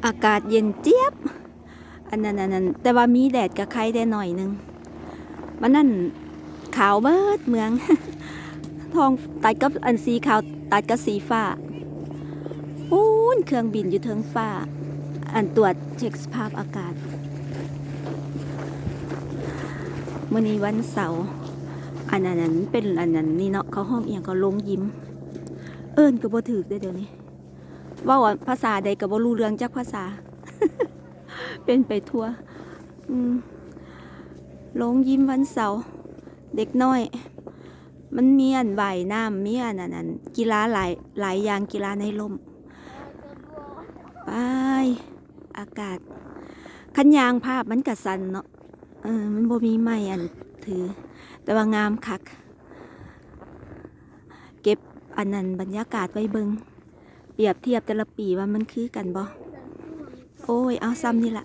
ອາກາດເຢັນຈຽບ ອັນນັ້ນ ອັນນັ້ນ ແຕ່ວ່າມີແດດກະໄຄແດ່ໜ້ອຍໜຶ່ງ. ມັນນັ້ນ ຂາວເບິດເມືອງ ທ້ອງຕັດກັບ ອັນສີຂາວຕັດກັບສີຟ້າ. ປູ້ນ ເຄື່ອງບິນຢູ່ເທິງຟ້າ ອັນຕວດເຊັກສະພາບອາກາດ. ມື້ນີ້ວັນເສົາ ອັນນັ້ນ ອັນເປັນອັນນັ້ນນີ້ເນາະ ເຂົາຮ້ອງອີ່ຫຍັງກໍ ໂລງຍິມ ເອີ້ນກໍບໍ່ຖືກເດ້ດຽວນີ້. ເວົ້າພາສາໃດກໍບໍ່ຮູ້ເລື່ອງຈັກພາສາ ເປັນໄປທົ່ວ. ອືມ ໂລງຍິມວັນເສົາ ເດັກນ້ອຍ ມັນມີອັນວ່າຍນ້ຳ ມີອັນ ອັນ ອັນກິລາຫຼາຍ ຫຼາຍຢ່າງ ກິລາໃນລົມ. ໄປ ອາກາດ ຄັນຍ່າງພາບມັນກະສັ່ນເນາະ ເອີ ມັນບໍ່ມີໄມ້ອັນຖື ແຕ່ວ່າງາມຄັກ. ເກັບອັນນັ້ນບັນຍາກາດໄວ້ເບິ່ງ ປຽບທຽບແຕ່ລະປີວ່າມັນຄືກັນບໍ່. ໂອ້ຍ ເອົາຊ່ຳນີ້ລະ